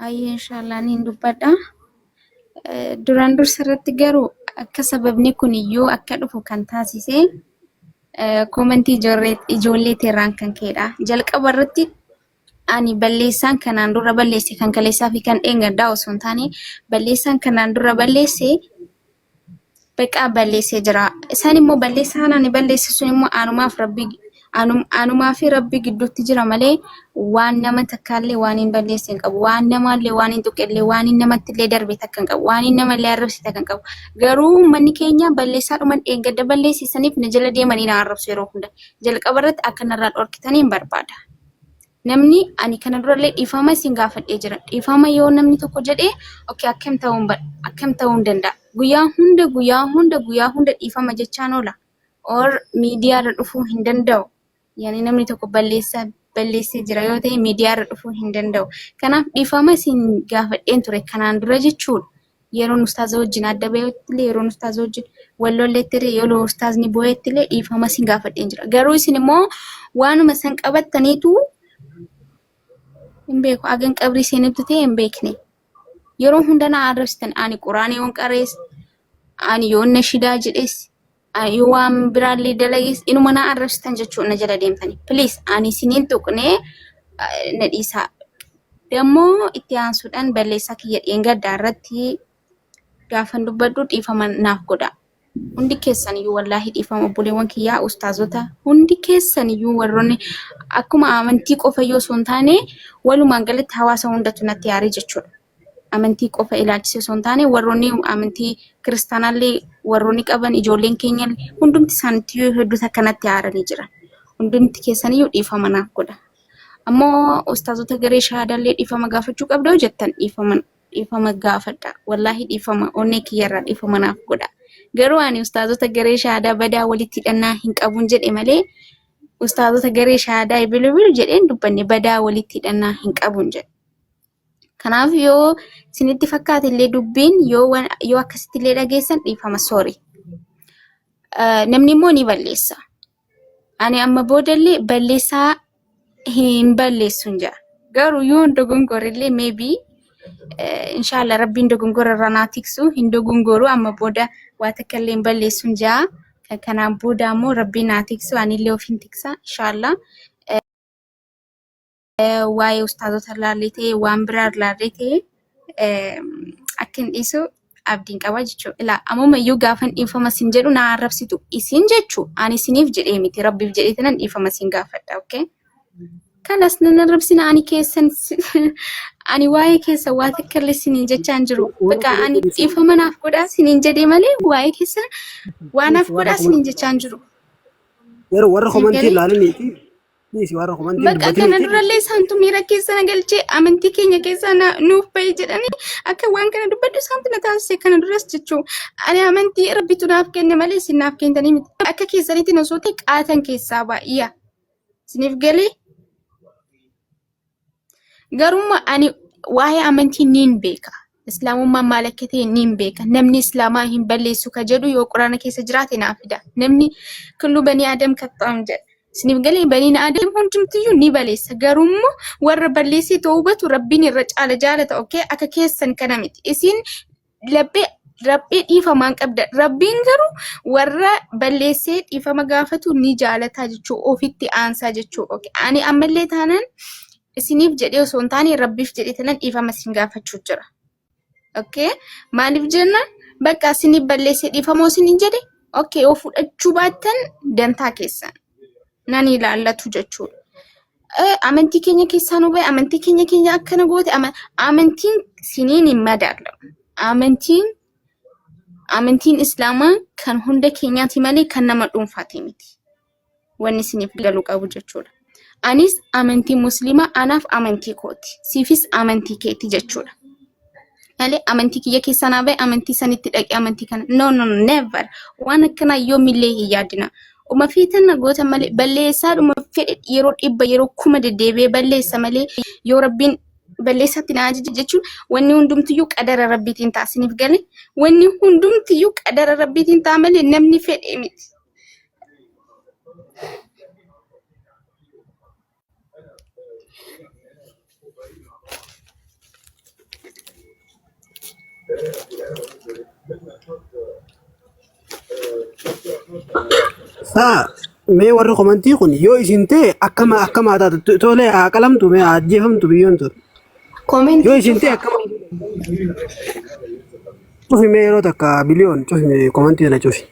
Ayyee inshaallah niin dubbadha. Duraan dursa irratti garuu akka sababni kun iyyuu akka dhufu kan taasise koomentii ijoollee teerraan kan ka'edha. Jalqaba irratti ani balleessaan kanaan dura balleesse kan kaleessaa fi kan dheengaddaa osoo hin taane balleessaan kanaan dura balleesse Beqaa balleessee jira. Isaan immoo balleessaan ani balleesse sun immoo anumaaf rabbi anumaa fi rabbi gidduutti jira malee waan nama takkaallee waan hin balleesse hin qabu. Waan namaallee waan hin tuqellee waan hin namattillee darbe takka hin qabu. Waan hin namallee arrabse takka hin qabu. Garuu uummanni keenya balleessaadhuman dheengadda balleessisaniif na jala deemanii na arrabsu yeroo hunda. Jalqaba irratti akka narraa dhorkitanii hin barbaada. Namni ani kana durallee dhiifama isin gaafadhee jira. Dhiifama yoo namni tokko jedhee okay akkam ta'uun akkam ta'uun danda'a. Guyyaa hunda guyyaa hunda guyyaa hunda dhiifama jechaan oola. Or miidiyaarra dhufuu hin danda'u. Yani namni tokko balleessaa balleessee jira yoo ta'e miidiyaarra dhufuu hin danda'u. Kanaaf dhiifama isin gaafadheen ture kanaan dura jechuudha. Yeroon ustaaza wajjin adda bahutti illee yeroon ustaaza wajjin wal lolleetti illee yeroo ustaazni boo'etti illee dhiifama isin gaafadheen jira. Garuu isin immoo waanuma san qabattaniitu hin beeku. Hagan qabrii isinitti ta'e hin beekne. Yeroo hunda na arrabsitan ani quraana yoon qarees ani yoon nashidaa jedhes ani yoo waan biraallee dalages inuma na arrabsitan jechuudha na jala deemtani. Please ani isiniin tuqnee na dhiisaa. Dammoo itti aansuudhaan balleessaa kiyya dheengaddaa irratti gaafan dubbadhu dhiifama naaf godha. Hundi keessan iyyuu wallaahi dhiifama obboleewwan kiyyaa ustaazota hundi keessan iyyuu warroonni akkuma amantii qofa iyyuu osoo hin taane walumaan galatti hawaasa hundatu natti aaree jechuudha. Amantii qofa ilaalchisee osoo hin taane warroonni amantii kiristaanaallee warroonni qaban ijoolleen keenya hundumti isaaniitti hedduu takka natti aaranii jiran. Hundumti keessan iyyuu dhiifama naaf godha. Ammoo ustaazota garee shahaadaallee dhiifama gaafachuu qabda yoo jettan dhiifama dhiifama gaafadha. Wallaahi dhiifama onnee kiyyarraa dhiifama naaf godha. Garuu ani ustaazota garee shahaadaa badaa walitti hidhannaa hin qabuun jedhe malee ustaazota garee shahaadaa ibilu ibilu jedheen dubbanne badaa walitti hidhannaa hin qabuun jedhe. Kanaaf yoo isinitti fakkaate illee dubbiin yoo yoo akkasitti illee dhageessan dhiifama sorry. Namni immoo ni balleessa. Ani amma boodallee balleessaa hin balleessu hin jedha. Garuu yoon dogongorellee maybe inshallah rabbiin dogongora irraa naa tiksu hin dogongoru amma booda waa takka illee hin balleessu hin jedha. Kan kanaan booda ammoo rabbiin naa tiksu anillee of hin tiksa inshallah. Waa'ee ustaazota ilaallee ta'e waan biraa ilaallee ta'e akka hin dhiisu abdiin qaba jechuudha. Ilaa ammuma iyyuu gaafan dhiifama sin jedhu na arrabsitu isin jechuu ani isiniif jedhee miti rabbiif jedhee tanan dhiifama sin gaafadha. Okay? Kanas nan arrabsina ani keessan ani waa'ee keessa waa takka illee siniin jechaa hin jiru. Bakka ani dhiifama naaf godhaa siniin jedhee malee waa'ee keessa waa naaf godhaa siniin jechaa hin jiru. Yeroo warra Siif komantii galee? ilaalaniiti dhiisi warra komantii Bakka kana dubbatiniiti. durallee isaantu miira keessa na galchee amantii keenya keessaa na nuuf bahi jedhanii akka waan kana dubbadhu isaantu na taasise kana duras jechuu ani amantii rabbitu naaf kenne malee isin naaf kentanii miti akka keessaniitiin osoo ta'e qaatan keessaa baay'ee isiniif galee Garummaa ani waa'ee amantii niin beeka. Islaamummaan maal akka ta'e niin beeka. Namni islaamaa hin balleessu ka jedhu yoo quraana keessa jiraate naa fida. Namni kullu banii Adam kaxxaam jedha. Isiniif galee baniin Adam hundumtiyyuu ni baleessa. Garuu immoo warra balleessee tawbatu rabbiin irra caala jaalata. Okay? Akka keessan kana miti. Isin laphee raphee dhiifamaan qabda. Rabbiin garuu warra balleessee dhiifama gaafatu ni jaalataa jechuu ofitti aansaa jechuu. Okay. Ani ammallee taanaan isiniif jedhee osoo hin taane rabbiif jedhee taanaan dhiifama isin gaafachuu jira. Okay. Maaliif jenna bakka isiniif balleessee dhiifama isin jedhe okay yoo fudhachuu baattan dantaa keessan nan ilaallatu jechuudha. Amantii keenya keessaa nu bahe amantii keenya keenya akkana goote amantiin siniin hin madaalamu. Amantiin amantiin islaamaa kan hunda keenyaati malee kan nama dhuunfaati miti. Wanni isiniif galuu qabu jechuudha. Anis amantii musliimaa anaaf amantii kooti. Siifis amantii keeti jechuudha. Malee amantii kiyya keessaa naa bahe amantii sanitti dhaqee amantii kana no no no never waan akkanaa yoomillee hin yaadina. Uma feetan na goota malee balleessaa dhuma fedhe yeroo dhibba yeroo kuma deddeebi'ee balleessa malee yoo rabbiin balleessaatti na ajaje jechuun wanni hundumtiyyuu qadara rabbiitiin ta'a isiniif gale wanni hundumtiyyuu qadara rabbiitiin ta'a malee namni fedhe miti. Saa mee warri komantii kun yoo isin ta'e akkama akkamaa taatu tolee haa qalamtu mee haa ajjeefamtu biyyoon tun. Yoo Komentii isin ta'e cufaa. akkama cufi mee yeroo takka biliyoon cufi mee komantii kana cufi.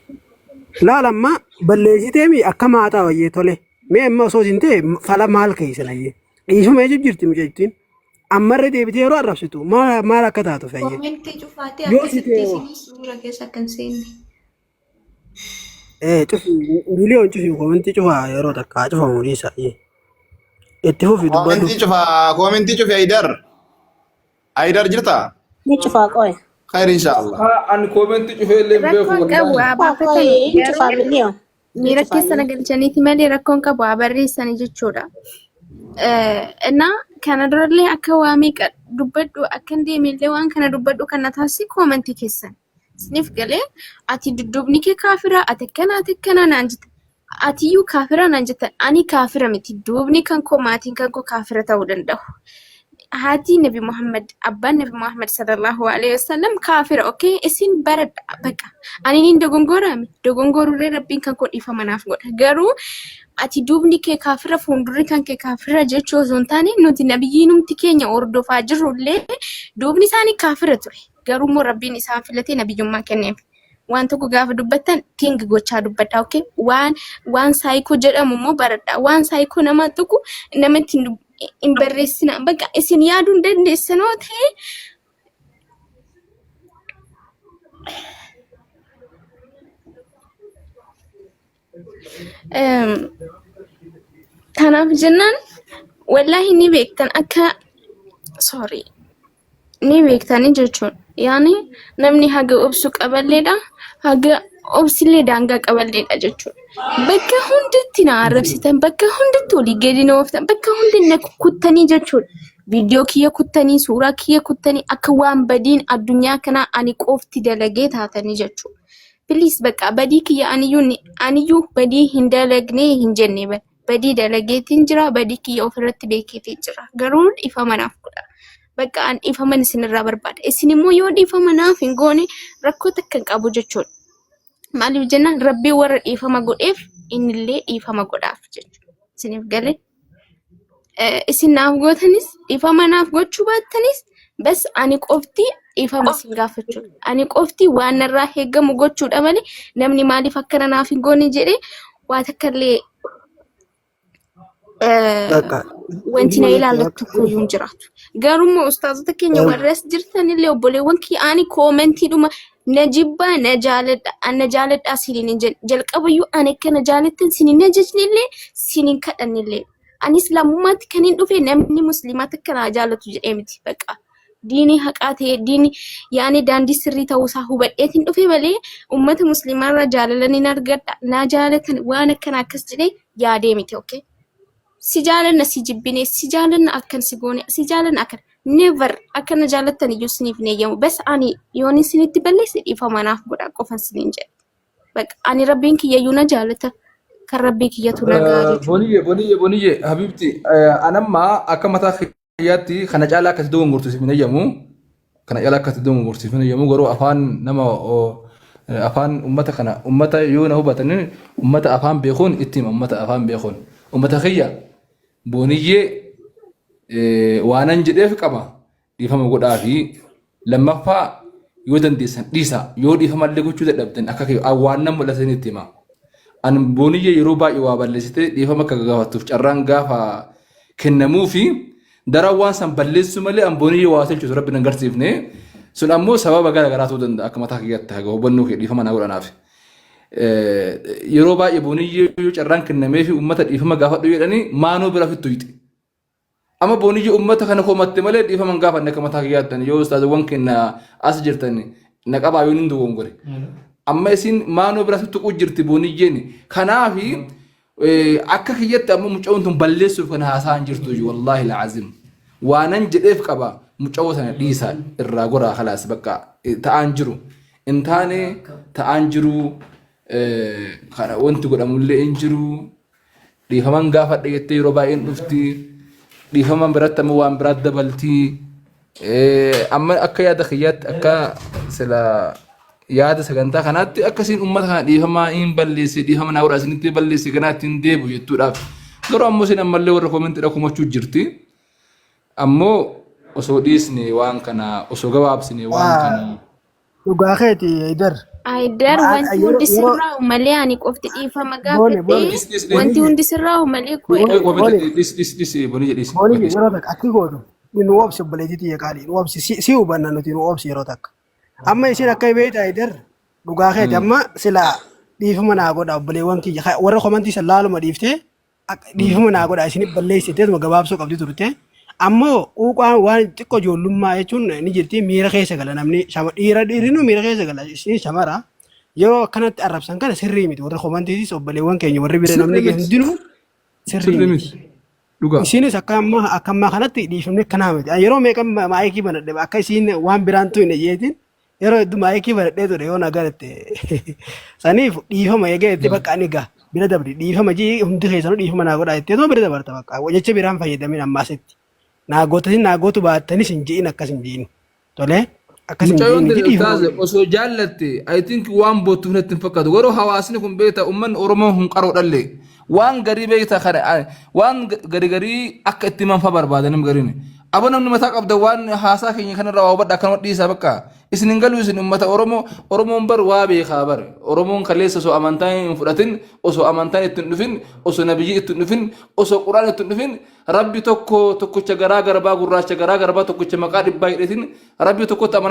Laal amma balleessiteemi akkama haa ta'u ayyee tole. Mee amma osoo isin ta'e fala maal keessan ayyee. Dhiifama jechuun jirti mucattiin. Ammarra deebitee yeroo arrabsitu maal maal akka taatu fayyee. Komentii cufaatee Yoo si akkasitti ta'e isinii suura keessa akka hin seenne. Cufi biliyoon cufi komantii cufaa yeroo takka haa cufamu dhiisa. Itti fufi dubbadhu. Koomentii cufa koomentii cufi Aydar. Aydar jirta? Ni cufaa qoy. Khayr inshaallah. Haa ani koomentii cufee illee hin beeku Rakkoon qabu wallaahi. haa Cufaa qoy baafatani hin garuu cufaa miliyoon. Ni miira cufaa keessa na galchaniiti malee rakkoon qabu haa barreessani jechuudha. እና kana durallee akka waa meeqa dubbadhu akka hin deemnellee waan kana dubbadhu kan na taasise koomantii keessan. Isiniif galee ati dudduubni kee kaafira ati akkana ati akkana naan jette. Atiyyuu kaafira naan jettan ani kaafira miti duubni kan koo maatiin kan koo kaafira ta'uu danda'u. Haati Nabi Muhammad abbaan Nabi Muhammad sallallahu alaihi wasallam kaafira okay isin baradha baqa. Ani niin dogongorame dogongorurree rabbiin kan koo dhiifama naaf godha garuu ati duubni kee kaafira fuuldurri kan kee kaafira jechuu osoo hin taane nuti nabiyyiinumti keenya hordofaa jirrullee duubni isaanii kaafira ture. Garuu immoo rabbiin isaan filatee nabiyyummaa kenneef. Waan tokko gaafa dubbattan ting gochaa dubbadhaa okay? Waan waan saayikoo jedhamu immoo baradhaa. Waan saayikoo nama tuqu namatti hin hin barreessinaa. Bakka isin yaaduu hin dandeessanoo ta'e Kanaaf jennaan wallaahi ni beektan akka sorry ni beektanii jechuun yaani namni haga obsu qaballeedha haga obsillee daangaa qaballeedha jechuudha. Bakka hundatti na arrabsitan bakka hundatti olii gadi na ooftan bakka hundi na kuttanii jechuudha. Viidiyoo kiyya kuttanii suuraa kiyya kuttanii akka waan badiin addunyaa kanaa ani qofti dalagee taatanii jechuudha. Please bakka badii kiyya aniyyuu aniyyuu badii hin dalagne hin jenne bar. Badii dalageetiin jira badii kiyya ofirratti beekeetiin jira. Garuu dhiifama naaf godha. Bakka an dhiifaman isinirraa barbaada. Isin immoo yoo dhiifama naaf hin goone rakkoo takka hin qabu jechuudha. Maaliif jennaan rabbiin warra dhiifama godheef innillee dhiifama godhaaf jechuudha. Isiniif galee. Isin naaf gootanis dhiifama naaf gochuu baattanis bas ani qofti dhiifama isin gaafachuudha. Ani qofti waan narraa eegamu gochuudha malee namni maaliif akkana naaf hin goone jedhee waa takka illee Bakka. wanti na ilaallatu tokko iyyuu hin jiraatu. Garuu immoo ustaazota keenya warra as jirtan illee obboleewwan kiyya ani koomentiidhuma na jibbaa na jaaladha an na jaaladhaa siniin hin jedhe jalqabayyuu ani akka na jaalattan sinin ajajne illee sinin kadhanne illee ani islaamummaatti kan hin dhufe namni musliimaa takka naa jaalatu jedhee miti baqa diinii haqaa ta'e diinii yaani daandii sirrii ta'uusaa hubadheetiin dhufe malee ummata musliimaarraa jaalala nin argadha naa jaalatan waan akkana akkas jedhee yaadee miti okay si jaalanna si jibbine si jaalanna akkan si goone si jaalanna akkan never akka na jaalattan iyyuu isiniif hin eeyyamu bas ani yoon isinitti balleesse dhiifama naaf godha qofan isiniin jedha baqa ani rabbiin kiyya iyyuu na jaalata kan rabbii kiyyatu na ga'a jechuudha. Boniyye boniyye boniyye habibti anamma akka mataa kiyyaatti kana caalaa akkasi dogongortu siif hin eeyyamu. Kana caalaa akkasi dogongortu siif hin eeyyamu garuu afaan nama afaan ummata kana ummata yoo na hubatan ummata afaan beekuun itti hima ummata afaan beekuun ummata kiyya booniyyee waanan jedheef qaba dhiifama godhaa fi lammaffaa yoo dandeessan dhiisa yoo dhiifama illee gochuu dadhabdan akka kee waan nan mul'atan itti hima. An booniyyee yeroo baay'ee waa balleessitee dhiifama akka gaafattuuf carraan gaafa kennamuu fi daran waan san balleessuu malee an booniyyee waa tolchuuf rabbi nan garsiifne sun ammoo sababa gara garaa ta'uu danda'a akka mataa kiyyaatti haga hubannoo kee dhiifama naa godhanaaf. Yeroo baay'ee booniyyee yoo carraan kennamee fi uummata dhiifama gaafadhu jedhanii maanoo bira fittu hiixi. Amma booniyyi ummata kana komatte malee dhiifama hin gaafanne akka mataa kiyyaattan yoo ustaazawwan keenya as jirtan na qabaa yoo hin dogongore. Amma isin maanoo bira tuttuquu jirti booniyyeen. Kanaafi akka kiyyatti ammoo mucayyoon tun balleessuuf kan haasa'an jirtu iyyuu wallaahi la'azim. Waanan jedheef qaba mucayyoo sana dhiisa irraa goraa kalaas bakka ta'aan jiru. Hin taane ta'aan jiru kana wanti godhamullee hin jiru. Dhiifaman gaafadha jettee yeroo baay'een dhufti. Dhiifaman biratti ammoo waan biraatti dabalti. Amma akka yaada kiyyaatti, akka sila yaada sagantaa kanaatti, akkasiin uummata kana dhiifamaa hin balleesse, dhiifama naa godhaa, isinitti balleesse, ganaa ittiin deebi'u jettuudhaaf. Garuu ammoo isin ammallee warra commentiidha komachuu jirti. Ammoo osoo dhiisne waan kana, osoo gabaabsine waan kana. Dhugaa keeti, Haydar. Haydar, wanti hundi sirraa'u malee ani qofti dhiifama Boone, boone. gaafadhee Dhis dhis dhis. wanti hundi sirraa'u malee Boone, boone. Dhis dhis dhis, bonii jedhis. Booni, yeroo takka akki gootu nu obsi, obboleettii tiyya qaalii, nu obsi, si hubanna nuti, nu obsi yeroo takka. Amma isin akka beekta, Haydar, dhugaa keeti. Amma sila dhiifama naa godha obboleewwan kiyya, warra commentii san laaluma dhiiftee dhiifama naa godha isin balleessiteetuma gabaabsuu qabdi turte. Ammoo quuqaan waan xiqqoo ijoollummaa jechuun ni jirti, miira keessa gala namni, dhiira dhiirinuu miira keessa gala, isin shamara yeroo akkanatti arrabsan kana sirrii miti. Warra commentiitis, obboleewwan keenya warri bira namni Sirrii miti. hundinuu sirrii Sirrii miti. miti. Dhugaa. Isinis akka ammaa kanatti dhiifamni akkanaa miti. Yeroo meeqa maayikii banadhe, akka isiin waan biraan tu hin iyyeetiin yeroo hedduu maayikii banadhee ture yoo nagaratte. Saniif dhiifama eegee itti bakka ani gaa bira dabri, dhiifama jii, hundi keessanuu dhiifama naa godhaa jettee bira dabarta bakka jecha biraan fayyadamin ammaasitti. Naa gootasin, naa gootu baattanis hin ji'in, akkas hin ji'in. Tolee, akkas hin Mucayyoon ji'in tun dhiifama. ustaaze osoo jaallatte, I think, waan boottuuf natti hin fakkaatu. Garuu hawaasni kun beekta, uummanni Oromoo hun qaroo dhalle. Waan garii beekta kana, waan garii garii akka itti himan fa barbaada namni gariin. Abo, namni mataa qabda waan haasaa keenya kanarraa waa hubadha, akkanuma dhiisaa bakka. Isin hin galu, isin uummata Oromoo, Oromoon bar waa beekaa bar. Oromoon kaleessa osoo amantaa hin fudhatin, osoo amantaan itti hin dhufin, osoo nabiyyi itti hin dhufin, osoo quraan itti hin dhufin, Rabbi tokko, tokkicha garaa garbaa gurraacha, garaa garbaa tokkicha maqaa dhibbaa hidhatin, Rabbi tokkotti amanaa.